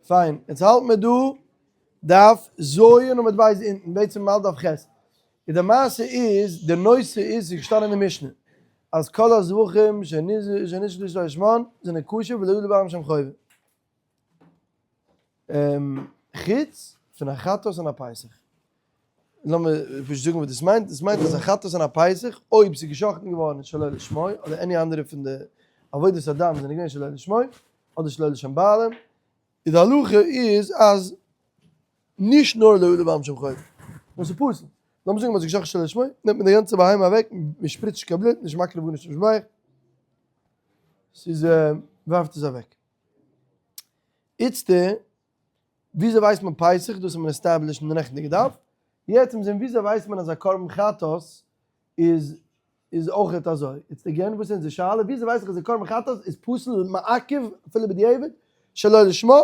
פיין, יעצט האלט מיר דא דף ז' עמוד ב' אונטן, בעצם מ'האלט דף ח'. איז די מעשה איז, די נושא איז, ס'איז געשטאנען אין די משנה, אז כל הזבחים שנשחטו שלא לשמן זענען כשר ולא עלו בעליהם שום חובה. חוץ פון א חטאת און א פסח. לאמיר פשוט זאגן וואס דאס מיינט, דאס מיינט אז א חטאת און א פסח, אויב ס'איז געשאכטן געווארן שלא לשמו, אדער any אנדערע פון די עבודת הדם זענען געווען שלא לשמו, אדער שלא לשם בעלים, איז די הלכה איז אז נישט נאר לא עלה בעליהם שום חובה, נאר ס'איז פסול. לאמיר זאגן מ'האט זיך געשאכטן שלא לשמו, נעמט מען די גאנצע בהמה אוועק, מ'שפריצט נישט קיין בלוט, נישט מקריב גארנישט צום מזבח, ס'איז ווארפט עס אוועק. איצטער, וויאזוי ווייסט מען פסח? דאס האט מען established אין די נעכטיגע דף. יעצט מיר זען וויאזוי ווייסט מען אז א קרבן חטאת איז איז אויכעט אזוי. איצט again וואס איז אונזער שאלה? וויאזוי ווייס איך אז א קרבן חטאת איז פסול מעכב אפילו בדיעבד שלא לשמה?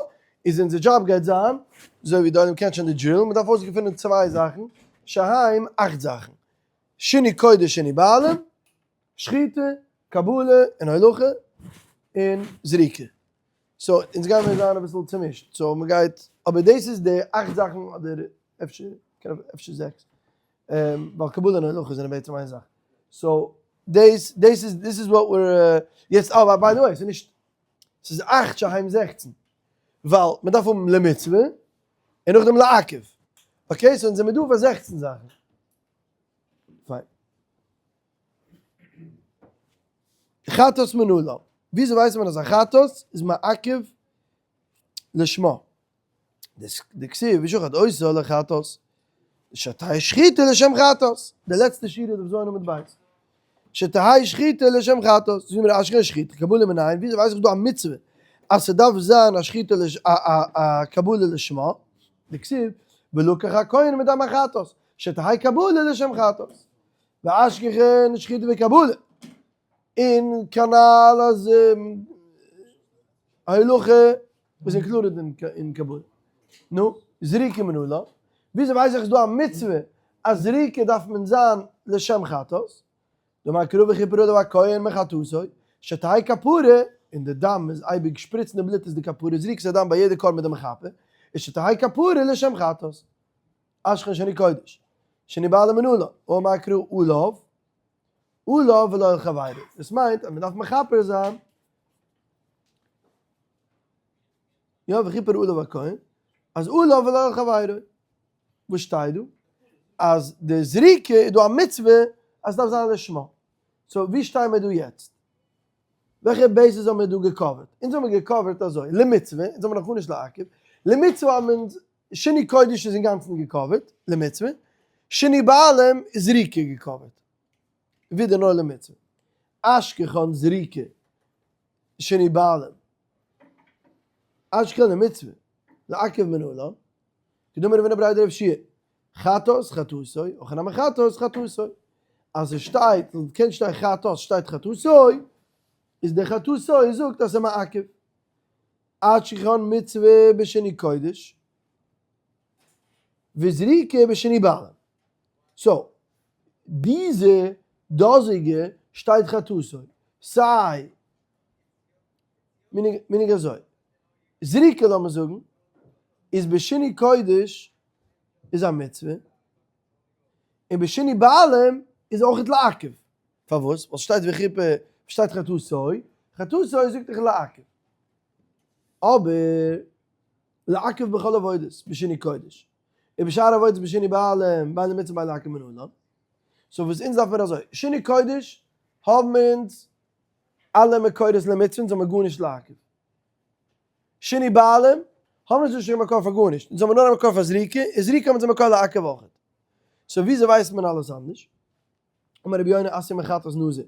איז אונזער דזשאב גייט זיין, אזוי ווי די עולם קען שוין די drill, מען דארף אויסגעפינען צוויי זאכן, שהם אכט זאכן, שינוי קודש שינוי בעלים, שחיטה, קבלה און הולכה, און זריקה. so אונז גייען מיר זיין אביסל צומישט, so מען גייט, אבער דאס איז די אכט זאכן אדער אפשר, אפשר זעקס, ווייל קבלה און הולכה זענען בעצם איין זאך. so דאס, דאס איז, this is what we're, יעצט אה by the way, ס'איז נישט, ס'איז אכט שהם 16, ווייל מען דארף האבן למצוה, און נאכדעם לעכב. okay, so אונז זעמיר דא פאר 16 זאכן. פיין. חטאת מנלן. וויאזוי ווייסט מען אז א חטאת איז מעכב לשמה? דכתיב ושחט אותה לחטאת. שתהא שחיטה לשם חטאת. די לעצטע שורה דף ז' עמוד ב'. שתהא שחיטה לשם חטאת. זאגט מיר אשכנז שחיטה קבלה מנין. וויאזוי ווייס איך דא א מצוה אז ס'דארף זיין א שחיטה א קבלה לשמה? דכתיב ולקח הכהן מדם החטאת. שתהא קבלה לשם חטאת. ואשכחן שחיטה וקבלה. און כנל אז הולכה איז included אין קבלה. נו, זריקה מנלן. וויאזוי ווייס איך אז דא א מצוה אז זריקה דארף מען זיין לשם חטאת? דאמר קרא וכיפר עליו הכהן מחטאתו, שתהא כפרה, און די דם איז אייביג שפריצן די בלוט איז די כפרה, זריקת הדם ביי יעדע קרבן איז די מכפר, איז שתהא כפרה לשם חטאת. אשכחן שינוי קודש, שינוי בעלים מנלן, אמר קרא עליו, עליו ולא על חברו. דאס מיינט אז מען דארף מכפר זיין, יא וכיפר עליו הכהן, אז עליו ולא על חברו. וואס שטייט דא? אז די זריקה איז דא א מצוה אז ס'דארף זיין לשמה. so ווי שטייען מיר דא יעצט? וועלכע bases האבן מיר דא גע cover ט? אונז האבן גע cover ט אזוי, למצוה, אונז האבן נאך גארנישט לעכב, למצוה האבן אונז, שינוי קודש איז אינגאנצן גע cover ט, למצוה, שינוי בעלים איז זריקה גע cover ט, ווידער נאר למצוה. אשכחן זריקה, שינוי בעלים, אשכחן למצוה, לעכב מנלן, כדאמר רב הונא בריה דרב יהושע, חטאת חטאתו, הכא נמי חטאת חטאתו. אז עס שטייט, קען שטיין חטאת שטייט חטאתו, איז דער חטאתו זאגט אז ס'איז מעכב. אשכחן מצוה בשינוי קודש, וזריקה בשינוי בעלים. so, דיזע דאזיגע שטייט חטאתו, סיי meaning אזוי, זריקה לאמיר זאגן, איז בשינוי קודש איז א מצוה, און בשינוי בעלים איז אויך לעכב. פארוואס? ווייל שטייט וכיפר, שטייט חטאתו, חטאתו זאגט דאך לעכב. אבער לעכב בכל עבודות בשינוי קודש, ובשאר עבודות בשינוי בעלים, בין למצוה בין לעכב מנלן. so וואס אונז דארף מיר אזוי, שינוי קודש האבן מיר אונז אלע מקורות למצוה, אונז האבן מיר גארנישט לעכב. שינוי בעלים האבן אונז נישט קיין מקור פאר גארנישט, אונז האבן נאר א מקור פאר זריקה, און זריקה האבן אונז א מקור לעכב אויכעט. so וויאזוי ווייסט מען אלעס אנדערש? אמר רבי יונה אתיא מחטאת נזיר.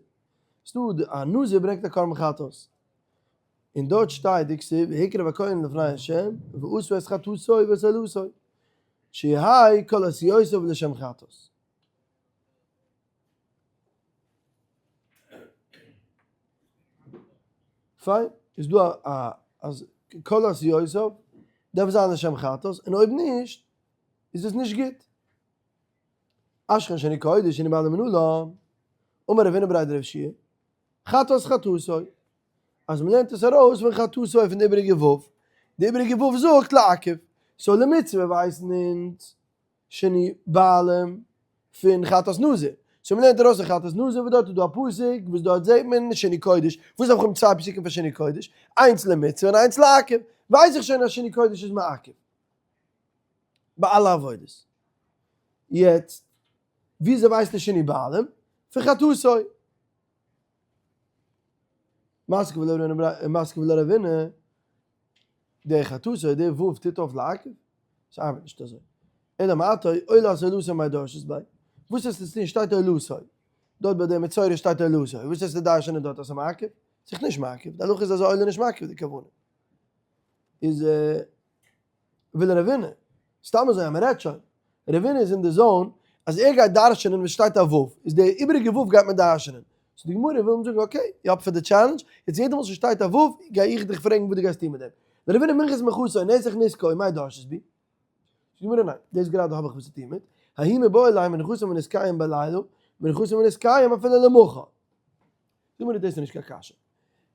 ס'דא א נזיר ברענגט א קרבן חטאת. און דארט שטייט דכתיב והקריב הכהן לפני ה' ועשו את חטאתו ואת עולתו שיהא כל עשיותיו לשם חטאת. פיין, איז דא א אז כל עשיותיו דארף זיין לשם חטאת, און אויב נישט איז עס נישט גוט. אשכחן שינוי קודש שינוי בעלים מנלן, אמר רב הונא בריה דרב יהושע, חטאת חטאתו, אז מ'לערנט עס ארויס פון חטאתו פון די איבעריגע ו'. די איבעריגע ו' זאגט לעכב. so למצוה ווייסן אונז שינוי בעלים פון חטאת נזיר. so מ'לערנט ארויס אין חטאת נזיר וואס דארט איז דא א פסוק וואס דארט זעט מען שינוי קודש. וואס דארף איך האבן צוויי פסוקים פאר שינוי קודש? איינס למצוה און איינס לעכב. ווייס איך שוין אז שינוי קודש איז מעכב ביי אלע עבודות. יעצט וויאזוי ווייסט די שינוי בעלים? פון חטאתו. מתקיף לה רבינא, דער חטאתו, דער ו' טוט אויף לעכב? ס'ארבעט נישט אזוי. אלא מעתה, עולת עולתו מאי דרשת ביה? וואס האסטו צו טון? שטייט עולתו. דארט ביי די מצורע שטייט עולתו. וואס האסטו דרש'נען דארט אז ס'איז מעכב? ס'איז נישט מעכב. די הלכה איז אז עולה נישט מעכב די כוונה. איז וויל רבינא, סתם אזוי אז מ'רעדט שוין, רבינא איז אין די zone אז ער גייט דרש'נען וואס שטייט א ו', איז די איבעריגע ו' גייט מען דרש'נען. so די גמרא וויל אים זאגן okay, you up for the challenge, יעצט יעדע מאל ס'שטייט א ו' גיי איך דיך פרעגן וואס דו גייסט טון מיט דעם. לרבינא מנחת מנחתו נסך נסכו מאי דרשת ביה? זאגט די גמרא ניין, דאס גראדע האב איך וואס צו טון מיט, ההוא מיבעי ליה מנחתם נסכיהם בלילה, מנחתם ונסכיהם אפילו למחר. זאגט די גמרא דאס איז נישט קיין קשיא.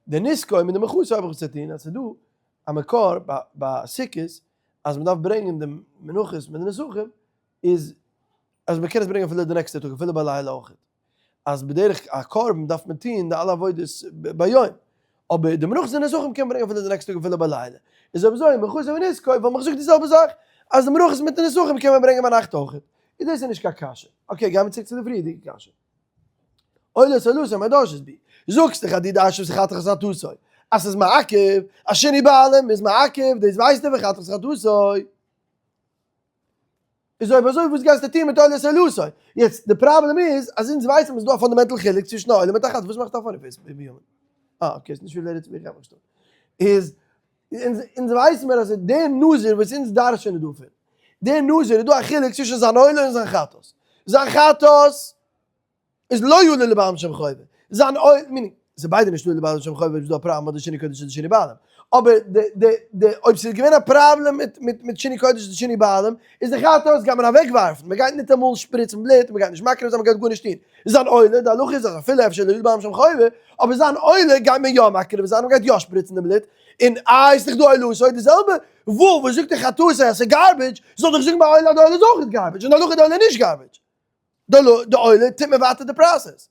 די נסכו מיט די מנחתו האב איך וואס צו טון, אז ס'איז דא א מקור ביי סוכות אז מ'דארף ברענגען די מנחות מיט די נסכים, איז אז מ'קען עס ברענגען אפילו די נעקסטע טאג אפילו בלילה אויך. אז בדרך א קרבן דארף מען טוהן די אלע עבודות ביום, אבער די מנחות און נסכים קען מען ברענגען אפילו די נעקסטע טאג אפילו בלילה, איז אויב אזוי מנחתו ונסכו וואלט מען געזאגט די זעלבע זאך אז די מנחות מיט די נסכים קען מען ברענגען ביינאכט אויך, איז דאס איז נישט קיין קשיא. okay גיימיר צוריק צו די פריערדיגע קשיא. עולת עולתו מאי דרשת ביה, זאגסט דאך אז דו דרש'סט חתיכת חטאתו אז ס'איז מעכב, אז שינוי בעלים איז מעכב, דאס ווייסטו פון חתיכת חטאתו. איז אויב אזוי וואס גייסטו טון מיט עולת עולתו? יעצט די פראבלעם איז אז אונז ווייסן אז ס'איז דא א fundamental חילוק צווישן א עולה מיט א חטאת, וואס מאכט א funny face בנימין? אה okay ס'נישט related צו מיר איך כאפ נישט איז אונז ווייסן מיר אז דער נזיר וואס אונז דרש'ענען דא פון דער נזיר איז דא א חילוק צווישן זיין עולה און זיין חטאת, זיין חטאת איז לא עולה לבעלים שם חובה, זיין עולה, meaning, זיי ביידע נישט עולה לבעלים שם חובה אויב איז דא א פראבלעם אדער שינוי קודש אדער שינוי בעלים, אבער די די די אויב ס'איז געווען א פראבלעם מיט מיט מיט שינוי קודש אדער שינוי בעלים, איז די חטאת גייט מען אוועק ווארפן, מען גייט ניטאמאל שפריצן בלוט, מען גייט נישט מקריב זיין, מען גייט גארנישט טון, זיין עולה, די הלכה איז אז אפילו אפשר לא עולה לבעלים שם חובה, אבער זיין עולה גייט מען יא מקריב זיין, מען גייט יא שפריצן די בלוט, און איי איז דאך דא עולה, so די זעלבע וואו וואס זאגט די חטאת אז ס'איז garbage, זאל דאך זאגן ביי עולה אז די עולה איז אויך garbage, און די הלכה איז די עולה נישט garbage. די עולה טוט מען ווייטער די process.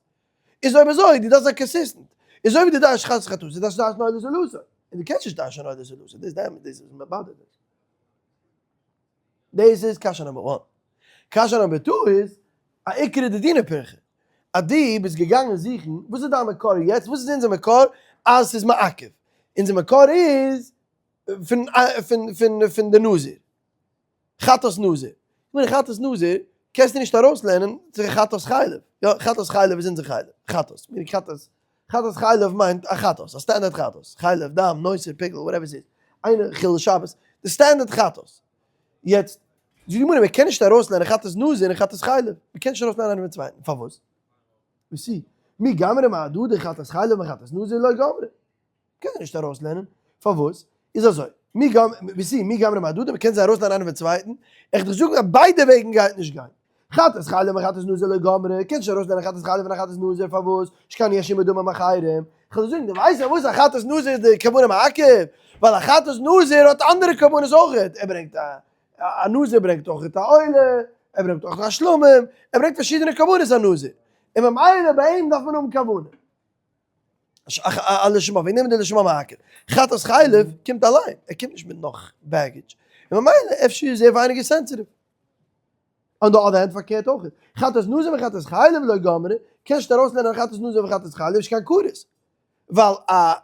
איז אויב אזוי דו דארפסט זיין consistent. איז אויב דו דארשט חטאת חטאת דו דארפסט דארשן עולת עולתו. און דו קענסט נישט דארשן עולת עולתו. דאס דעם דאס איז מבאדערט דאס. דאס איז קשיא number one. קשיא number two איז א עיקרא דדינא פירכא. אז דו ביסט געגאנגען זוכן וואס איז דיין מקור יעצט וואס איז אונזער מקור אז ס'איז מעכב. אונזער מקור איז פון פון פון פון די נזיר. חטאת נזיר. כ'מיין חטאת נזיר קענסטו נישט ארויסלערנען צו חטאת חלב. יא, חטאת חלב איז אונזער חלב. חטאת. מיינט חטאת. חטאת חלב מיינט א חטאת, א standard חטאת. חלב, דם, נותר, פיגול, whatever ס'איז. איינער חילול שבת. די standard חטאת. יעצט, זאגט די גמרא, מ'קען נישט ארויסלערנען חטאת נזיר און חטאת חלב. מ'קען נישט ארויסלערנען איינער פון צווייטן. פארוואס? וסי. מי גמרי מהדדי חטאת חלב מחטאת נזיר לא גמרי. קען ער נישט ארויסלערנען, פארוואס? איז אזוי, מי גמ, וסי, מי גמרי מהדדי, מ'קען זיי ארויסלערנען איינער פון צווייטן, איך דיך זאגן אז ביידע וועגן גייט נישט גיין. חטאת חלב מחטאת נזיר לא גמרי, קענסט נישט ארויסלערנען חטאת חלב פון א חטאת נזיר, פארוואס? שכן יש עמו דמים אחרים. איך וועל דיר זאגן, דו ווייסט פארוואס א חטאת נזיר איז די כוונה מעכב? ווייל א חטאת נזיר האט אנדערע קרבנות אויכעט, ער ברענגט א, א נזיר ברענגט אויכעט א עולה, ער ברענגט אויך א שלמים, ער ברענגט פארשידענע קרבנות א נזיר, און ממילא ביי אים דארף מען האבן כוונה. א לשמה, וועגן דעם איז די לשמה מעכב. חטאת חלב קומט אליין, ער קומט נישט מיט נאך baggage. און ממילא אפשר איז ער ווייניגער sensitive. On the other hand פארקערט אויך. חטאת נזיר וחטאת חלב לא גמרי, קענסט ארויסלערנען חטאת נזיר וחטאת חלב איז קיין כרת. ווייל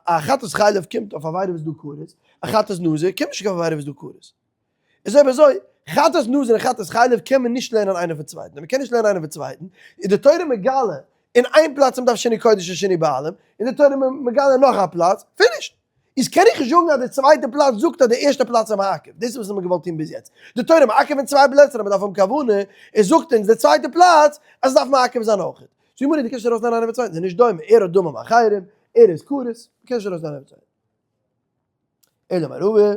א חטאת חלב קומט אויף עבירה וואס איז דא כרת, א חטאת נזיר קומט נישט אויף עבירה וואס איז דא כרת. איז אויב אזוי, חטאת נזיר און חטאת חלב קען מען נישט לערנען איינער פון צווייטן, און מען קען נישט לערנען איינער פון צווייטן, איז די תורה מגלה אין איין פלאץ אז מען דארף שינוי קודש און שינוי בעלים, און די תורה מגלה אין נאך א פלאץ, finished. איז קען איך נישט זאגן אז די צווייטע פלאץ זאגט אז די ערשטע פלאץ איז מעכב, דאס איז וואס האט מען געוואלט טון ביז יעצט. די תורה מעכב אין צוויי פלעצער אז מען דארף האבן כוונה, און זאגט אונז די צווייטע פלאץ אז עס דארף מעכב זיין אויך. זאגט די גמרא דו קענסט נישט ארויסלערנען איינער פון צווייטן, ס'איז נישט דומה, ער האט דמים אחרים, ער איז כרת, מען קען נישט ארויסלערנען איינער פון צווייטן. אלא אמר רבא,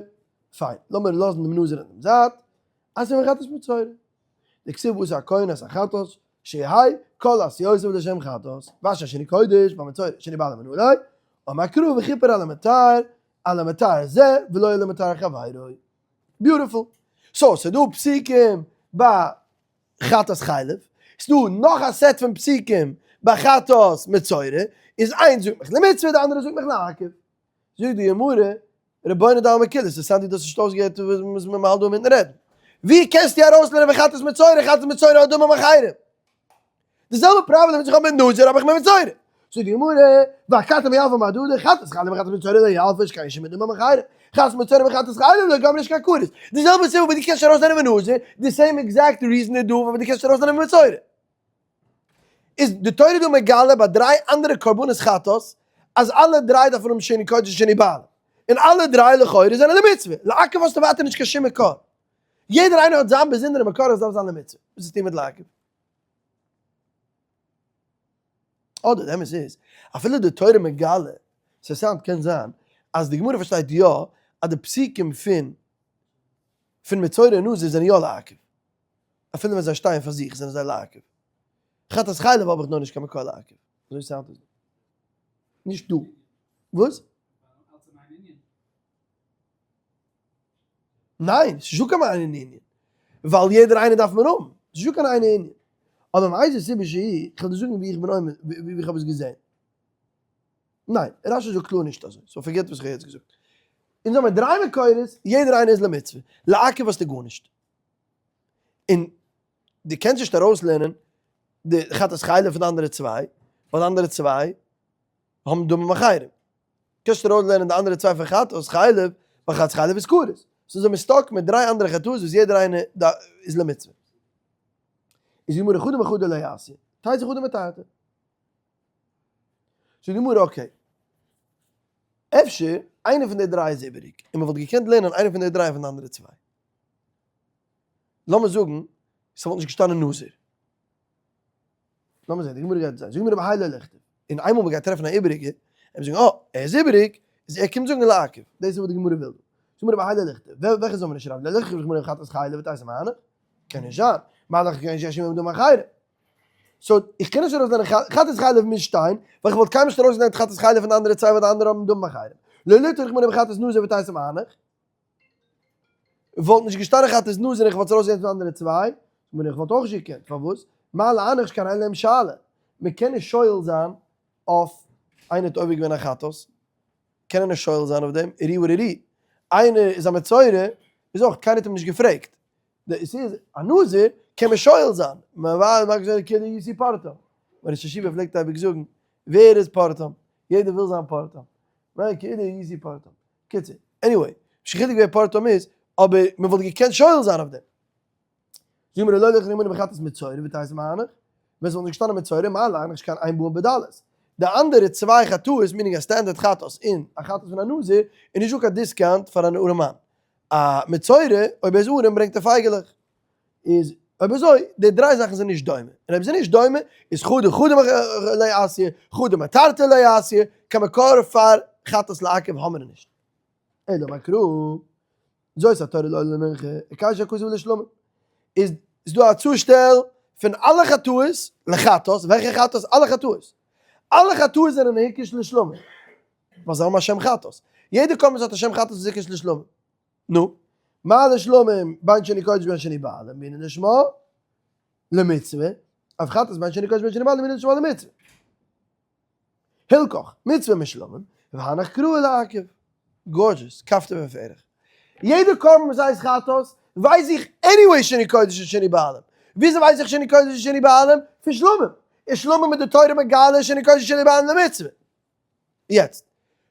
פיין, לאמיר לאזן דעם נזיר אין דעם זייט, אז ס'איז מחטאת מצורע. דכתיב ועשה הכהן את החטאת, שיהא כל עשיותיו לשם חטאת, ואשר שינוי קודש במצורע שינוי בעלים מנא ליה, אמר קרא וכיפר על המטהר. על המטהר זה ולא על המטהר חברו. Beautiful. So, ס'דא פסוקים ביי חטאת חלב, ס'דא נאך א set פון פסוקים ביי חטאת מצורע, איז איינס זאגט מיך למצוה די אנדערע זאגט מיך לעכב. זאגט די גמרא, רבונו דעלמא כולא, ס'סאונד ווי דו האסט נישט אויסגעהערט וואס מ'האלט דא אינמיטן רעדן. ווי קענסטו ארויסלערנען פון חטאת מצורע, חטאת מצורע האט דמים אחרים. די זעלבע פראבלעם וואס איך האב מיט נזיר האב איך מיט מצורע. זאגט די גמרא, ואכתי מילפא מהדדי, חטאת חלב וחטאת מצורע לא ילפא שכן שום דמים אחרים. חטאת מצורע וחטאת חלב לא גמרי שכן כרת. די זעלבע סיבה וואס דו קענסט ארויסלערנען פון נזיר, די same exact reason איז דא פארוואס דו קענסט ארויסלערנען פון מצורע. איז די תורה דא מגלה ביי דריי אנדערע קרבנות חטאת אז אלע דריי דארפן האבן שני קודש און שני בעלים, און אלע דריי לכאורה זענען למצוה, לעכב האסטו ווייטער נישט קיין שום מקור, יעדער איינער האט זיין באזונדערע מקור אז עס דארף זיין למצוה, וואס איז טון מיט לעכב? אדער די אמת איז, אפילו די תורה מגלה, ס'סאונד קען זיין אז די גמרא פארשטייט יא אז די פסוקים פון פון מצורע און נזיר זענען יא לעכב. אפילו ווען זיי שטייען פאר זיך זענען זיי לעכב. חטאת חלב האב איך נאר נישט קיין מקור לעכב. אזוי sound עס דא. נישט דא. וואס? ניין, ס'איז נישטא קיין איין ענין. ווייל יעדער איינער דארף מען האבן. ס'איז נישטא קיין איין ענין. אבער מאיזה סיבה שהיא, כ'וועל דיר זאגן ווי איך בין עומד, ווי איך האב עס געזען. ניין, רשי זאגט קלאר נישט אזוי. So forget וואס איך האב יעצט געזאגט. אונז האבן דריי מקורות, יעדער איינער איז למצוה. לעכב האסטו גארנישט. און דו קענסט נישט ארויסלערנען די חטאת חלב פון די אנדערע צוויי, ווייל די אנדערע צוויי האבן דמים אחרים. קענסט נישט ארויסלערנען די אנדערע צוויי פון חטאת חלב, ווייל חטאת חלב איז כרת. So זעמיר stuck מיט דריי אנדערע חטאות וואס יעדער איינער איז למצוה. איז די גמרא חדא מחדא לא אתיא, תיתי חדא מתרתי. זאגט די גמרא okay, אפשר איינע פון די דריי איז איבעריג, און מען וואלט געקענט לערנען איינע פון די דריי פון די אנדערע צוויי. לאמיר זאגן ס'וואלט נישט געשטאנען נזיר. לאמיר זען, די גמרא גייט זיין, זאגט די גמרא בהאי לא לכתוב. און איינמאל מ'גייט טרעפן א איבעריגע, וועט מען זאגן אה, ער איז איבעריג, איז ער קומט זאגן לעכב. דאס איז וואס די גמרא וויל דא. זאגט די גמרא בהאי לא לכתוב. וועלכע זאל מען נישט שרייבן? לא לכתוב רחמנא חטאת חלב ותיתי מהנך? קען נישט זיין. מה דאך כגון שיש עמהם דמים אחרים. So, איך קען נישט ארויסלערנען חטאת חלב מוז שטיין, ווייל איך וואלט קיינמאל נישט ארויסגעלערנט חטאת חלב פון די אנדערע צוויי ווייל די אנדערע האבן דמים אחרים. לא לכתוב רחמנא חטאת נזיר ותיתי מהנך? וואלט נישט געשטאנען חטאת נזיר איך וואלט עס ארויסגעלערנט פון אנדערע צוויי, און איך וואלט אויך נישט געקענט, פארוואס? מה להנך שכן אין להם שאלה, מען קען נישט שואל זיין אויף איינער האט עובר געווען א חטאת, קען ער נישט שואל זיין אויף דעם, ערי ורערי, איינער איז א מצורע, איז אויך קיינער האט אים נישט געפרעגט, עס איז א נזיר קען מען שואל זיין, מען ווייל מען זאגט כאילו יוסי פרתם, מיין ראש ישיבה פלעגט אייביג זאגן, ווער איז פרתם? יעדער וויל זיין פרתם, כאילו יוסי פרתם. קיצור, anyway, נישט קיין חילוק ווער פרתם איז, אבער מען וואלט געקענט שואל זיין אויף דעם. זאג מיר לא לכתוב רחמנא בחטאת מצורע ותיתי מהנך, ווען ס'וואלט נישט געשטאנען מצורע מה להנך שכן אין באים בדלות. די אנדערע צוויי חטאות, meaning א standard חטאת און א חטאת פון א נזיר, איז נישט דא קיין discount פאר אן ארעמאן. א מצורע, אויב ער איז ארעם ברענגט ער פייגעלעך. איז אויב אזוי, די דריי זאכן זענען נישט דומה. און אויב זיי נישט דומה, איז חדא חדא לא אתיא, חדא מתרתי לא אתיא, קיין מקור פאר חטאת לעכב האמיר נישט. אלא מאי קרא, זאת התורה לעולה ולמנחה, הקשה הכתוב לשלמים. איז דא א צושטעל פון אלע חטאות לחטאת, וועלכע חטאות? אלע חטאות. אלע חטאות זענען הוקש לשלמים. ווייל זיי האבן א שם חטאת. יעדע קרבן וואס האט א שם חטאת איז הוקש לשלמים. נו, מה לשלמים בין שני קודש בין שני בעלים והנה לשמה למצוה, אף חטאת בין שני קודש בין שני בעלים והנה לשמה למצוה. הילכך, מצוה משלמים, והנך קראי לעכב. Gorgeous, כפתור ופרח. יעדע קרבן וואס הייסט חטאת, ווייס איך anyway שני קודש און שני בעלים. וויאזוי ווייס איך שני קודש און שני בעלים? פון שלמים. איז שלמים מיט די תורה מגלה שני קודש און שני בעלים למצוה. יעצט,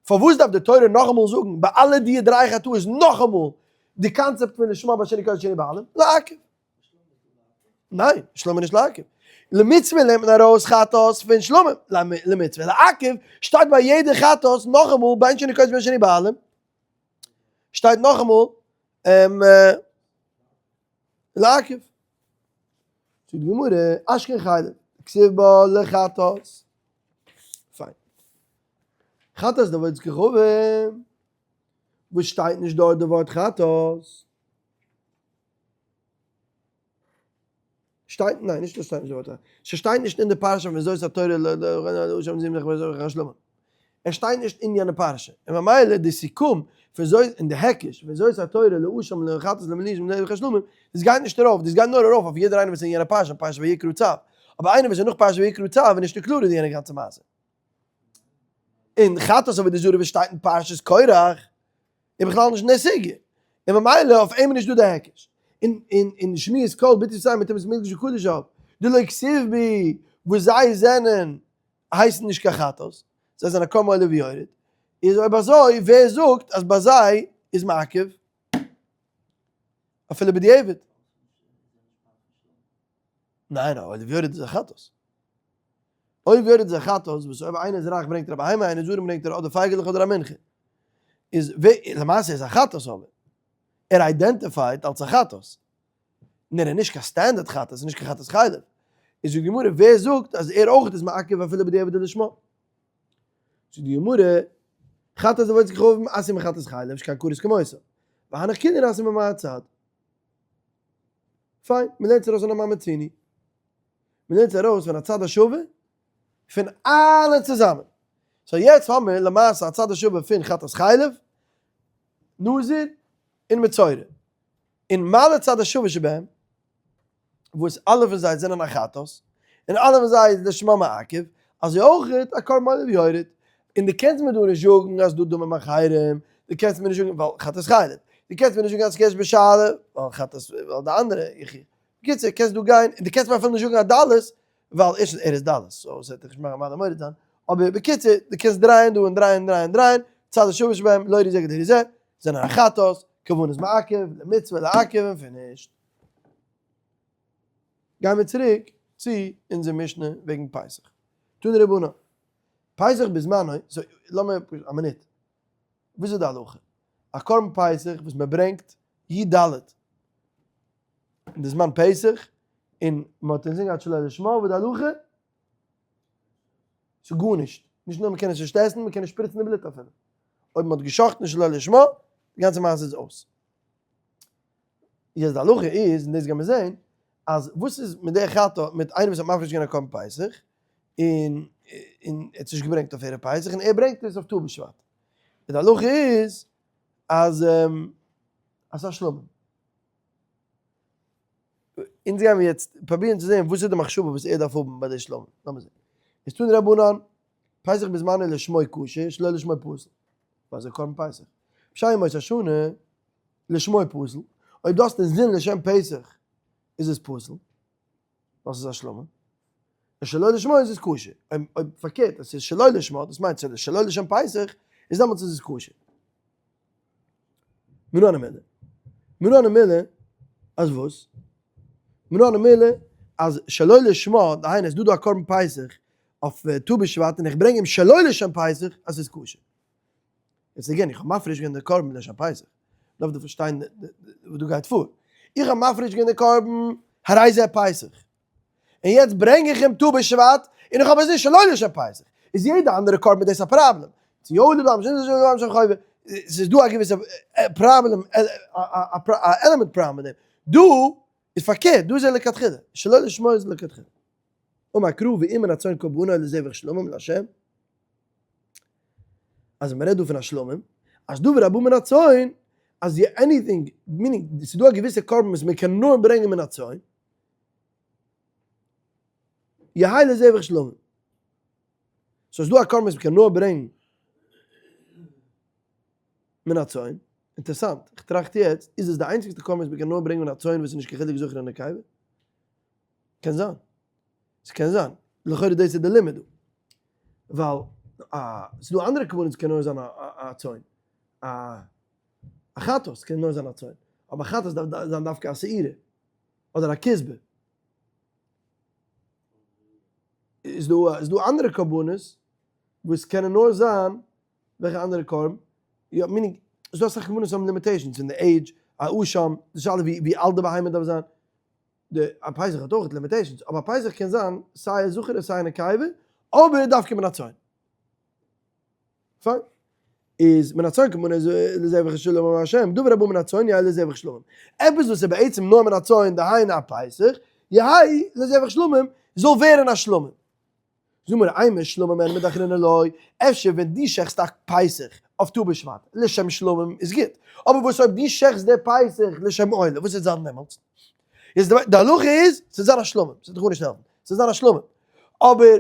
פארוואס דארף די תורה נאכאמאל זאגן ביי אלע די דריי חטאות נאכאמאל די קאנצעפט פון לשמה ביי שני קודש שני בעלים? לעכב. ניין, שלמים נישט לעכב. למצוה לערנט מען ארויס חטאת פון שלמים למצוה. לעכב שטייט ביי יעדע חטאת נאכאמאל בין שני קודש בין שני בעלים. שטייט נאכאמאל לעכב. זאגט די גמרא, אשכח חלב, כתיב בה לחטאת. פיין. חטאת דעבודת כוכבים, וואס שטייט נישט דארט די ווארט חטאת? שטייט, ניין, נישט דאס שטייט נישט די ווארט חטאת. ס'שטייט נישט אין די פרשה פון זאת התורה ל ל. ער שטייט נישט אין יענע פרשה, און ממילא די סיכום פון זאת און די היקש פון זאת התורה לאשם לחטאת למלושים לזבח השלמים, דאס גייט נישט ארויף, דאס גייט נאר ארויף אויף יעדער איינער וואס איז אין יענע פרשה, פרשת ויקרא צו, אבער איינער וואס איז נאך פרשת ויקרא צו איז נישט קלאר אין יענע גאנצע מעשה. און חטאת עבודה זרה וואס שטייט אין פרשת קרח איז בכלל נישט אין די סוגיא, און ממילא אויף אים איז נישט דא די היקש. און און און שמיעת קול ביטוי סיי מיט טומאת מקדש וקדשיו, דלא כתיב בהו וואס זיי זענען הייסן נישט קיין חטאת, זיי זענען א קרבן עולה ויורד, איז אויב אזוי ווער זאגט אז ביי זיי איז מעכב אפילו בדיעבד? ניין, א עולה ויורד איז א חטאת. עולה ויורד איז א חטאת וואס אויב איינער איז רייך ברענגט ער א בהמה, איינער איז ארעם ברענגט ער אדער פייגעלעך אדער א מנחה. איז למעשה איז א חטאת אבער ער identified אלס א חטאת. און ער איז נישט קיין standard חטאת, איז נישט קיין חטאת חלב. איז זאגט די גמרא, ווער זאגט אז ער אויך איז מעכב אפילו בדיעבד לשמה? זאגט די גמרא, חטאת עבודת כוכבים אתיא מחטאת חלב, שכן כרת כמותה. והנך כולהו אתו ממאי צד. פיין, מען לערנט ארויס אן א מה מצינו. מען לערנט ארויס פון א צד השווה פון אלע צוזאמען. so יעצט האמיר למעשה א צד השווה פון חטאת חלב, נזיר, און מצורע. און מה לצד השווה שבהם, וואס אלע פון זיי זענען א חטאת, און אלע פון זיי איז לשמה מעכב, אזוי אויך א קרבן עולה ויורד. און דו קענסט מיר דא נישט זאגן אז דא דמים אחרים, דו קענסט מיר נישט זאגן ווייל חטאת חלב, דו קענסט מיר נישט זאגן אז ס'קען נישט בשאלה, ווייל חטאת, ווייל די אנדערע, איך, בקיצור, קענסט דא גיין, און דו קענסט מיר אפילו נישט זאגן א דלות, ווייל ערשטנס ער איז דלות, so ס'וועט דיך נישט מאכן מעלה מוריד זיין, אבער בקיצור, דו קענסט דרייען דא און דרייען און דרייען און דרייען, צד השווה שבהם, לא ראי זה כלא ראי זה, זענען א חטאת, כוונת מעכב, למצוה לעכב און finished. גיימיר צוריק צו אונזער משנה וועגן פסח. תנו רבנן, פסח בזמנו, so לאמיר א מינוט, וואס איז די הלכה? א קרבן פסח וואס מען ברענגט י ד אין די זמן פסח, און מען האט אינזין געהאט שלא לשמה, וואס די הלכה? ס'איז גארנישט, נישט נאר מען קען עס נישט עסן, מען קען נישט שפריצן די בלוט אפילו. אויב מען האט גע'שחט'ן שלא לשמה, די גאנצע מעשה איז אויס. יעצט די הלכה איז, און דאס גיימיר זען, אז וואס איז מיט די חטא, מיט איינער וואס האט מפריש געווען א קרבן פסח, און און ער האט עס נישט געברענגט אויף ערב פסח, און ער ברענגט עס אויף ט"ו בשבט. די הלכה איז אז אז ס'איז א שלמים. אונז גיימיר יעצט פרובירן צו זען וואס איז די מחשבה וואס ער דארף האבן ביי די שלמים. לאמיר זען. איז תנו רבנן, פסח בזמנו לשמו כשר, שלא לשמו פסול. ווייל ס'איז קרבן פסח. בשאר ימות השנה, לשמו פסול. אויב דו האסט אינזין לשם פסח, איז עס פסול. ווייל ס'איז א שלמים. און שלא לשמו איז עס כשר. אויב פארקערט, עס איז שלא לשמו, דאס מיינט ס'איז שלא לשם פסח, איז דעמאלטס איז עס כשר. מנא הני מילי. מנא הני מילי אז וואס? מנא הני מילי אז שלא לשמה, דהיינו עס איז דא דא א קרבן פסח אויף ט"ו בשבט און איך ברענג אים שלא לשם פסח אז ס'איז כשר. יעצט again, איך האב מפריש געווען די קרבן לשם פסח. דארף דו פארשטיין וואס דא גייט פאר. איך האב מפריש געווען די קרבן הרי זה פסח. און יעצט ברענג איך אים ט"ו בשבט, און איך האב עס נישט שלא לשם פסח. איז יעדע אנדערע קרבן איז דאס א פראבלעם. צו יעדע דבר משנה צו יעדע דבר משנה חובה. ס'איז דא א געוויסע פראבלעם, א element פראבלעם מיט דעם. דא איז פארקערט, דא איז ער לכתחילה. שלא לשמו איז לכתחילה. אמר קרא ואם מן הצאן קרבנו לזבח שלמים לה'. אז מען רעדט דא פון א שלמים, אז דבר הבא מן הצאן, אז anything, meaning, ס'איז דא א געוויסע קרבן וואס מען קען נאר ברענגען מן הצאן, יהא לזבח שלמים. so איז דא א קרבן וואס מ'קען נאר ברענגן מן הצאן. אינטערעסאנט, איך טראכט יעצט, איז עס די איינציגסטע קרבן וואס מ'קען נאר ברענגן מן הצאן וואס איז נישט קיין חילוק זכר און נקבה? קען זיין. ס'קען זיין. לכאורה דאס איז די לימוד דא. ווייל ס'איז דא אנדערע קרבנות וואס קען נאר זיין א צאן. א חטאת קען נאר זיין א צאן. אבער א חטאת דארף זיין דווקא א שעירה. אדער א כשבה. איז דא איז דא אנדערע קרבנות וואס קענען נאר זיין וועלכע אנדערע קרבן? יא meaning ס'איז דא אסאך קרבנות וואס האבן limitations פון די עידזש, א אשם, די שאלה ווי ווי אלט די בהמה דארף זיין, די א פסח האט אויך limitations, אבער א פסח קען זיין סיי א זכר און סיי א נקבה, אבער דווקא מן הצאן. פיין. איז מן הצאן כמובן איז לזבח שלמים אמר השם, דבר הבא מן הצאן יהא לזבח שלמים. עפעס וואס איז בעצם נאר מן הצאן דהיינו א פסח, יהא לזבח שלמים, זאל ווערן א שלמים. זאג מיר אימא שלמים אין מידי אחרינא לא, אפשר ווען דו שעכסט א פסח אויף טו בשבט לשם שלמים איז גוט, אבער וואס אויב דו שעכסט די פסח לשם עולה, וואס וועט זיין דעמאלטס? איז די הלכה איז ס'וועט זיין א שלמים, ס'וועט דיך גארנישט העלפן, ס'וועט זיין א שלמים, אבער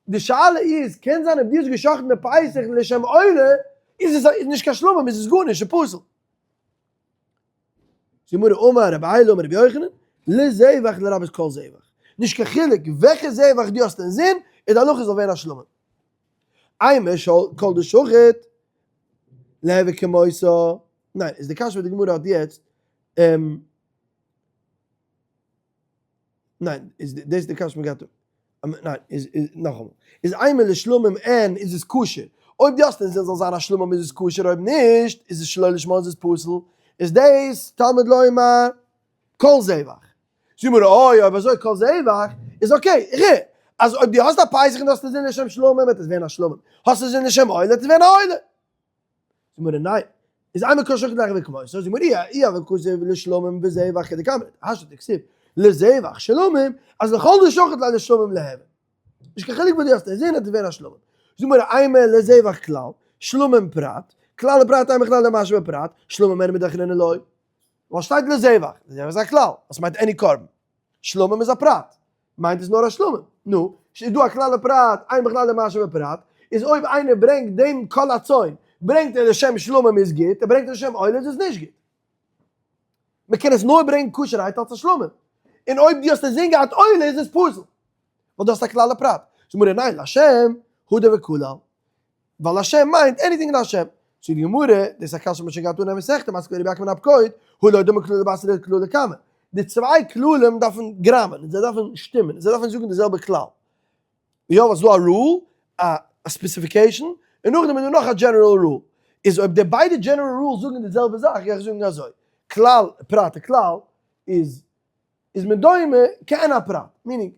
די שאלה איז, קען זיין אויב דו האסט געשאכטן די פסח לשם עולה, איז עס נישט קיין שלמים, איז עס גארנישט, ס'איז פסול. גמרא אמר רבי אילא אמר רבי יוחנן, לזבח לרבות כל זבח. נישט קיין חילוק וועלכע זבח דו האסט אינזין, איז די הלכה זאל ווערן א שלמים. אימא כל דשחט להוי כמותה, ניין, איז די קשיא וואס די גמרא האט יעצט, ניין, איז דאס איז די קשיא מ'גייט דא. ניין, איז איז נאכאמאל. איז אימא לשלמים אין איז עס כשר. אויב דו האסט אינזין זאל זיין א שלמים איז עס כשר אויב נישט איז עס שלא לשמה איז עס פסול. איז דאס תלמוד לומר כל זבח. זאג מיר אוי אויב אזוי כל זבח איז okay. איך הער אז אויב דו האסט א פסח און דו האסט אינזין לשם שלמים וועט עס ווערן א שלמים. האסט אינזין לשם עולה וועט עס ווערן א עולה. זאג מיר ניין, איז אימא כל שחט ליהוי כמותה, זאג מיר אי אי הוה כתיב לשלמים וזבח כדקאמרת, השתא דכתיב לזבח שלמים, אז לכל דשחט ליה לשלמים ליהוי. נישט קיין חילוק וואס דו האסט אינזין אז דאס ווערן א שלמים. זאג מיר אימא לזבח כלל, שלמים פרט, כלל ופרט אין מכלל דמשמע פרט, שלמים אין מידי אחרינא לא. ווייל שטייט לזבח, לזבח איז א כלל, וואס מיינט any קרבן. שלמים איז א פרט, מיינט עס נאר א שלמים. נו, ס'איז דא א כלל ופרט, אין מכלל דמשמע פרט, איז אויב איינער ברענגט דעם כל הצאן, ברענגט ער לשם שלמים איז גוט, ער ברענגט לשם עולה איז עס נישט גוט. מען קען עס נאר ברענגען כשר'הייט אלס א שלמים. און אויב דו האסט אינזין געהאט עולה איז עס פסול. ווייל דו האסט א כלל ופרט. זאגט מרן ניין, לשם הדר וכלל. ווייל לשם מיינט anything לשם. זאגט די גמרא, דאס איז א קשיא מ'האט שוין געהאט אנהייב מסכתא, מתקיף לה רב יעקב מן הפקוד, הא לא דמי כללא בתריה דכללא קמא. די צוויי כללים דארפן גראמען, זיי דארפן שטימען, זיי דארפן זאגן די זעלבע כלל. יא, ווייל ס'איז דא א rule, א specification, און נאכדעם איז דא נאך א general rule. איז אויב די ביידע general rules זאגן די זעלבע זאך, גיי איך זאגן אזוי, כלל, פרט וכלל, איז איז מען דומה כעין הפרט, meaning,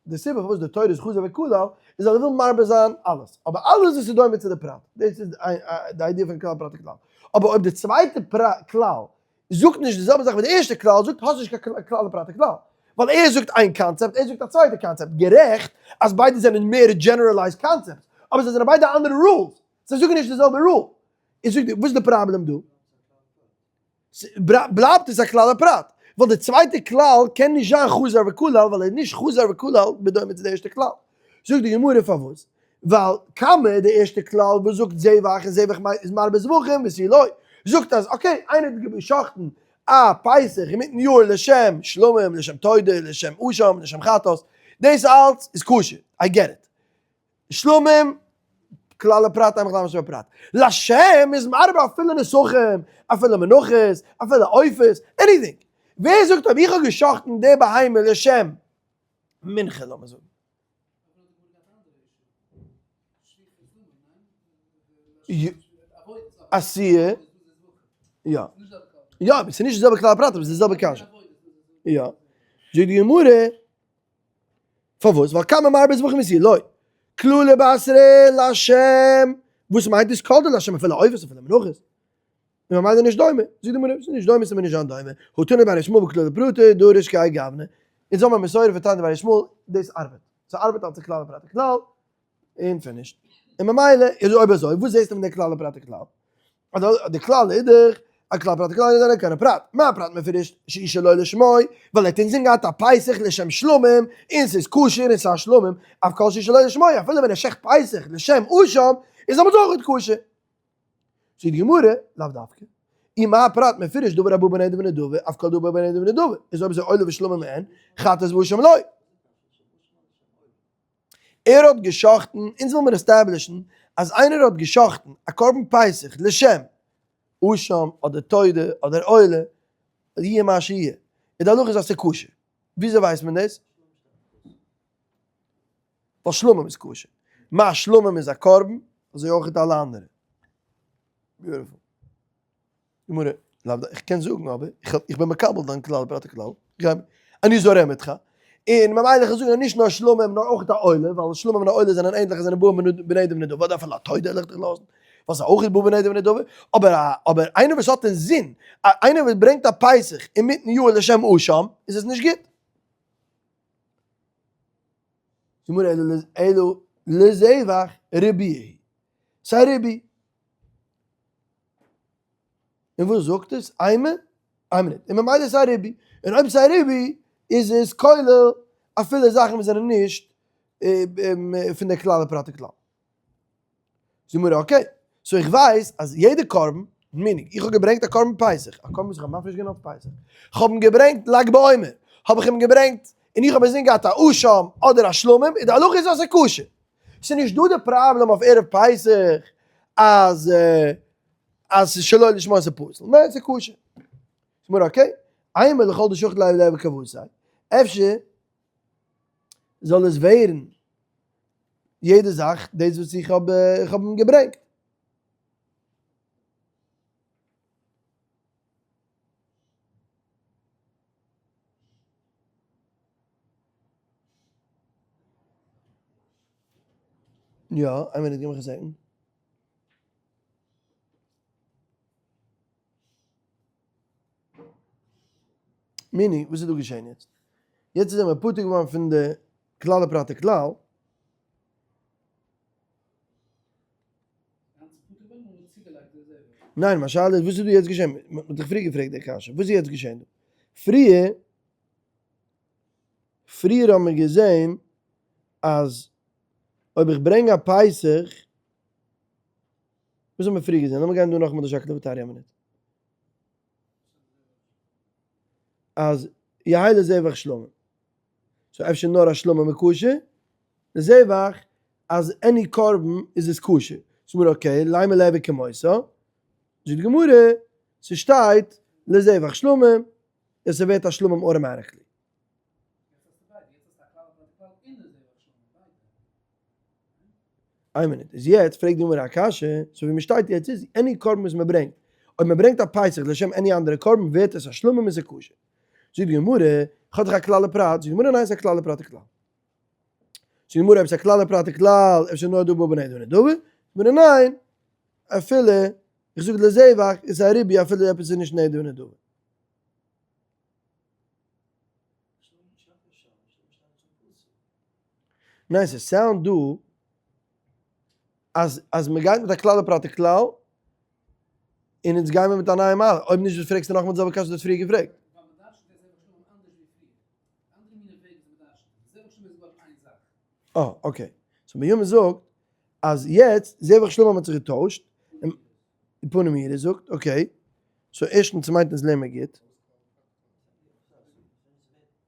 די סיבה פארוואס די תורה איז חזר וכלל איז ווייל ער וויל מרבה זיין אלעס, אבער אלעס וואס איז דומה צו די פרט, דאס איז די idea פון כלל פרט וכלל, אבער אויב די צווייטע כלל זאגט נישט די זעלבע זאך ווי די ערשטע כלל זאגט, האסט נישט קיין כלל ופרט וכלל, ווייל ער זאגט איין קאנצעפט, ער זאגט א צווייטע קאנצעפט, גערעכט אז ביידע זענען מער generalized concepts, אבער זיי זענען ביידע אנדערע rules, זיי זאגן נישט די זעלבע rule, איז זאג וואס איז די פראבלעם דא? בלייבט עס א כלל ופרט, ווייל די צווייטע כלל קען נישט זיין חזר וכלל, ווייל ער איז נישט חזר וכלל בדומה צו די ערשטע כלל. זאגט די גמרא פארוואס? ווייל קמא די ערשטע כלל וואס זאגט זבח און זבח מיינט איז מרבה זבחים ותו לא, זאגט אז okay איינער האט געשחט'ן א פסח אינמיטן יאר לשם שלמים לשם תודה לשם אשם לשם חטאת, דאס אלץ איז כשר, I get it. שלמים, כלל ופרט אין מכלל משמע פרט. לשם איז מרבה אפילו נסכים, אפילו מנחות, אפילו עופות, anything. ווער זאגט אויב איך האב געשחט'ן די בהמה לשם מנחה לאמיר זאגן. עשיה, יא. יא, ס'איז נישט די זעלבע כלל ופרט אבער ס'איז די זעלבע קשיא. יא. זאגט די גמרא. פארוואס? ווייל קמא מרבה זבחים ותו לא. כללא בתריה לשם, וואס מיינט דאס כל דלשם אפילו עופות אפילו מנחות? און ממילא נישט דומה. זאגט די גמרא, ס'איז נישט דומה ס'מוז נישט זיין דומה. הא תנא דבי ר' ישמעאל בכללא ופרטא דריש כהאי גוונא. אונז האבן א מסורה פון תנא דבי ר' ישמעאל, דאס ארבעט. ס'ארבעט אלס א כלל ופרט וכלל. און finished. און ממילא איז אויב אזוי וואס זעסטו פון די כלל ופרט וכלל? אז די כלל איז דאך א כלל פרט וכלל איז דאך קיין פרט. מה פרט מפורש שאי שלא לשמו, ווייל ער האט אינזין געהאט א פסח לשם שלמים, און ס'איז כשר און ס'איז א שלמים, אף כל שאי שלא לשמו, אפילו ווען ער שעכט פסח לשם אשם, איז דעמאלטס אויך כשר. זאגט די גמרא, לאו דווקא. אי מה פרט מפורש דבר הבא בנדב ונדבה, אף כל דבר בנדב ונדבה, איז אויב אזוי עולה ושלמים אין, חטאת ואשם לא. ער האט גע'שחט'ן, אונז וויל מיר establish ן אז איינער האט גע'שחט'ן א קרבן פסח לשם אשם אדער תודה אדער עולה, יהיה מה שיהיה, און די הלכה איז אז ס'איז כשר. וויאזוי ווייסט מען דאס? ווייל שלמים איז כשר. מה שלמים איז א קרבן, אזוי אויך אלע אנדערע. Beautiful. גמרא, לאו דווקא, איך קען זאגן אבער, איך בין מקבל דיין כלל פרט וכלל, אני זורם איתך, און ממילא איך זאג אז נישט נאר שלמים נאר אויך א עולה, ווייל שלמים און א עולה זענען ענדליך זענען בא בנדב ונדבה, אדער אפילו א תודה וועל איך דיך לאזן, ווייל ס'איז אויך בא בנדב ונדבה, אבער אבער איינער וואס האט אינזין, איינער וואס ברענגט א פסח אינמיטן יאר לשם אשם, איז עס נישט גוט. גמרא, אלא. לזבח ריבוי, ס'איז א ריבוי. און וואס זאגט עס? איינמאל? איין מינוט. און ממילא איז עס א ריבוי. און אויב ס'איז א ריבוי איז עס כולל אפילו זאכן וואס זענען נישט פון די כלל ופרט וכלל. זאגט מיר okay, so איך ווייס אז יעדע קרבן, meaning, איך האב געברענגט א קרבן פסח, א קרבן וואס איך האב מפריש געווען אויף פסח, איך האב אים געברענגט לג בעומר, האב איך אים געברענגט, און איך האב אינזין געהאט א אשם אדער א שלמים, איז די הלכה איז אז ס'איז כשר. ס'איז נישט דא די פראבלעם אויף ערב פסח אז אז ס'איז שלא לשמה ס'איז פסול, ניין ס'איז כשר. זאגט מיר okay, אימא לכל דשחט ליה ליהוי כוותיה, אפשר זאל עס ווערן יעדע זאך דאס וואס איך האב איך האב אים געברענגט. יא, איין מינוט גיב מיך א second. מיני, וואס איז דא געשען יעצט? יעצט איז ער פטור געווארן פון די כלל ופרט וכלל. ניין, מיין שאלה איז וואס איז דא יעצט געשען? מען האט דיך פריער געפרעגט די קשיא, וואס איז יעצט געשען דא? פריער, פריער האבן מיר געזען אז אויב איך ברענג א פסח, וואס האבן מיר פריער געזען? לאמיר גיין דא נאכאמאל די שקלא וטריא א מינוט. אז יהא לזבח שלמים. so אפשר נאר א שלמים איז כשר? לזבח אז any קרבן איז עס כשר. זאגט מיר okay, לימא ליהוי כמותה. זאגט די גמרא, ס'שטייט לזבח שלמים, און ס'ווערט א שלמים automatically. איין מינוט, איז יעצט פרעגט די גמרא א קשיא, so ווי מ'שטייט יעצט איז, any קרבן וואס מ'ברענגט, אויב מ'ברענגט א פסח לשם any אנדערע קרבן ווערט עס א שלמים און ס'איז כשר. זאגט די גמרא, איך האב דאך א כלל ופרט, זאגט די גמרא ניין ס'איז א כלל ופרט וכלל. זאגט די גמרא אויב ס'איז א כלל ופרט וכלל, אפשר נאר דא בא בנדבה ונדבה? זאגט די גמרא ניין, אפילו, איך זאג לזבח, איז א ריבוי אפילו עפעס איז נישט נדבה ונדבה. ניין ס' sound דא אז אז מ'גייט מיט א כלל ופרט וכלל און אונז גיימער מיט א נייע מהלך, אויב נישט וואס פרעגסטו נאכאמאל די זעלבע קשיא וואס דו האסט פריער געפרעגט? אה okay, so בנימין זאגט אז יעצט זבח שלמים האט זיך געטוישט, און פנים מאירות זאגט okay, so ערשטנס מיינט אונז לערנען מיר גוט.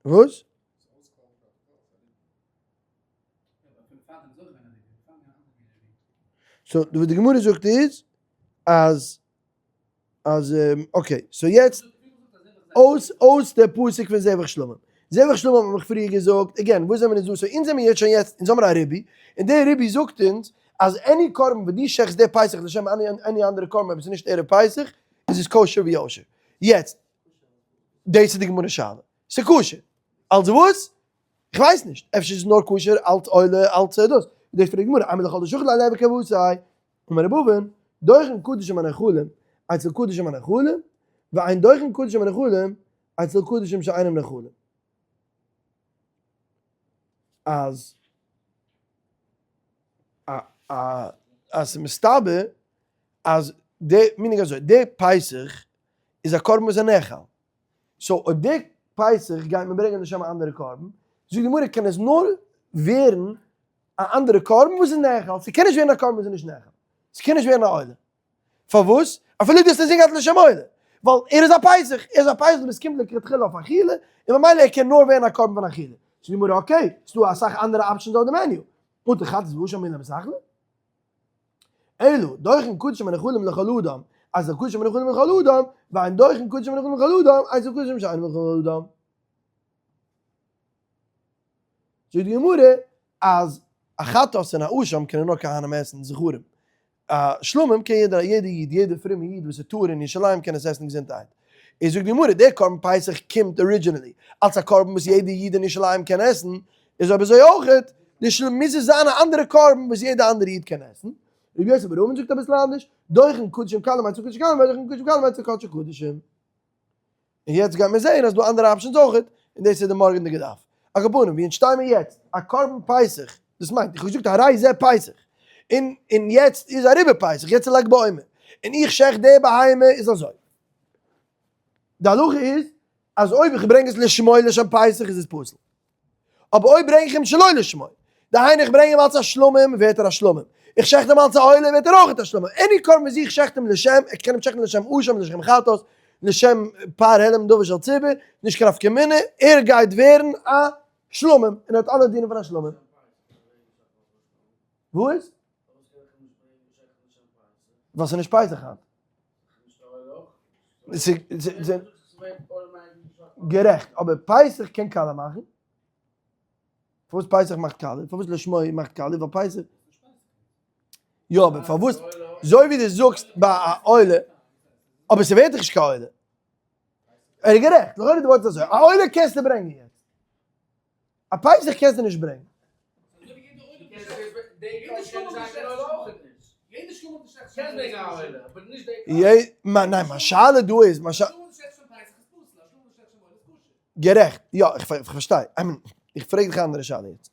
וואס? so וואס די גמרא זאגט איז אז אז okay so יעצט אויס אויס די פסוק פון זבח שלמים. זבח שלמים האט מען פריער געזאגט, again וואס זעמיר אונז דא? so אונז זעמיר יעצט שוין יעצט אונז האמיר א ריבוי, און דער ריבוי זאגט אונז אז any קרבן וואס דו שעכטסט די פסח לשם any אנדערע קרבן אויב עס איז נישט ערב פסח איז עס כשר ויושר. יעצט דאס איז די גמרא שאלה. ס'איז כשר. אלס וואס? איך ווייס נישט. אפשר איז עס נאר כשר אלס עולה אלס דאס. דאס פרעגט די גמרא, אימא לכל דשחט ליה ליהוי כוותיה. אמר רבי אבין, דוחין קדשים הנאכלים אצל קדשים הנאכלים, ואין דוחין קדשים הנאכלים אצל קדשים שאינם נאכלים. אז א א אז ס'איז מסתבר אז די, meaning אזוי, די פסח איז א קרבן וואס איז נאכל. so אויב די פסח גייט מען ברענגען לשם א אנדערע קרבן, זאגט די גמרא קען עס נאר ווערן א אנדערע קרבן וואס איז נאכל, ס'קען נישט ווערן א קרבן וואס איז נישט נאכל, ס'קען נישט ווערן א עולה. פארוואס? אפילו דו האסט אינזין געהאט לשם עולה, ווייל ער איז א פסח, ער איז א פסח וואס קומט לכתחילה אויף אכילה, און ממילא ער קען נאר ווערן א קרבן פון אכילה. זאגט די גמרא okay, ס'דא אסאך אנדערע options אויף די menu, אטו חטאת ואשם מי לא מיתאכלא? אלא דוחין קדשים הנאכלים לכל אדם, אצל קדשים הנאכלים לכל אדם, ואין דוחין קדשים הנאכלים לכל אדם, אצל קדשים שאינם לכל אדם. זאגט די גמרא אז א חטאת און א אשם קענען נאר כהנים עסן, זכרים. א שלמים קען יעדער יעדע איד, יעדע פרומע איד וואס איז טהור אין ירושלים קען עס עסן געזונטערהייט. איז זאגט די גמרא, דער קרבן פסח קומט originally אלס א קרבן וואס יעדע איד אין ירושלים קען עסן, איז אויב אזוי אויכעט די שלמים מוז עס זיין א אנדערע קרבן וואס יעדע אנדערע איד קען עסן. רבי יוסי בר אבין זאגט אביסל אנדערש, דוחין קדשים קלים אצל קדשים קלים ודוחין קדשים קלים אצל קדשי קדשים. און יעצט גייט מען זעהן אז דא אנדערע options אויכעט, און דאס איז די מארגענדיגע דף. על כל פנים, ווי אונז שטיי מיר יעצט, א קרבן פסח. דאס מיינט, איך האב געזאגט הרי זה פסח, און און יעצט איז אריבער פסח, יעצט איז לג בעומר, און איך שעכט די בהמה איז אזוי. די הלכה איז אז אויב איך ברענג עס לשמו לשם פסח איז עס פסול. אבער אויב ברענג איך אים שלא לשמו, דהיינו איך ברענג אים אלס א שלמים ווערט ער א שלמים, איך שעכט אים אלס א עולה ווערט ער אויך א שלמים, any קרבן וואס איך שעכט אים לשם, איך קען אים שעכטן לשם אשם, לשם חטאת, לשם פר העלם דבר של ציבור, נישט קיין נפקא מינה, ער גייט ווערן א שלמים, און ער האט אלע דינים פון א שלמים. וואס? ווייל ס'איז נישט פסח היינט. גערעכט, אבער פסח קען קאלע מאכן. פארוואס פסח מאכט קאלע? פארוואס לשמו מאכט קאלע? ווייל פסח. יא, אבער פארוואס? אזוי ווי דו זאגסט ביי א עולה, אבער ס'ווערט דאך נישט קיין עולה. ער איז גערעכט, לכאורה די ווארט איז אזוי, א עולה קענסטו ברענגען יעצט. א פסח קענסטו נישט ברענגען. ניין, מיין שאלה דא איז, גערעכט, יא, איך פארשטיי, I mean, איך פרעג דיך א אנדערע שאלה יעצט.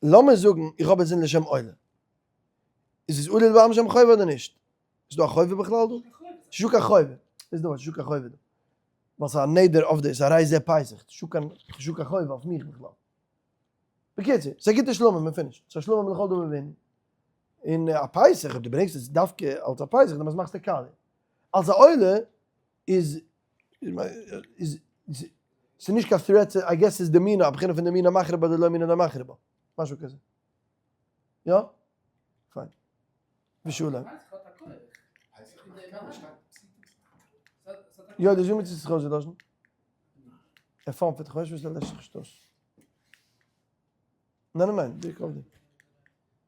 לאמיר זאגן איך האב עס אין לשם עולה. איז עס עולה לבעל משם חובה אדער נישט? איז דא א חובה בכלל דא? ס'נישט דא קיין חובה. איז דא, ס'נישט דא קיין חובה דא. ווייל ס'איז א נדר אויף די, ס'איז הרי זה פסח. ס'נישט דא קיין, ס'נישט דא קיין חובה אויף מיך בכלל. בקיצור, ס'איז א גוטע שלמים און finish. ס'איז א שלמים לכל דבר וענין. און א פסח, אויב דו ברענגסט עס דווקא אלס א פסח, דעמאלטס מאכסטו קאלע. אלס א עולה איז, איז, ס'איז נישט קיין threat, I guess ס'איז דמינא, א בחינה פון דמינא מחרבה דלא מינא לא מחרבה. משהו כזה. יא? פיין. ושלום. יא, די זומער צו זיך אויסגעלאשן. ער פארט, איך ווייס נישט וואס ער לעשט זיך נישט אויס. ניין ניין ניין, די קאלט.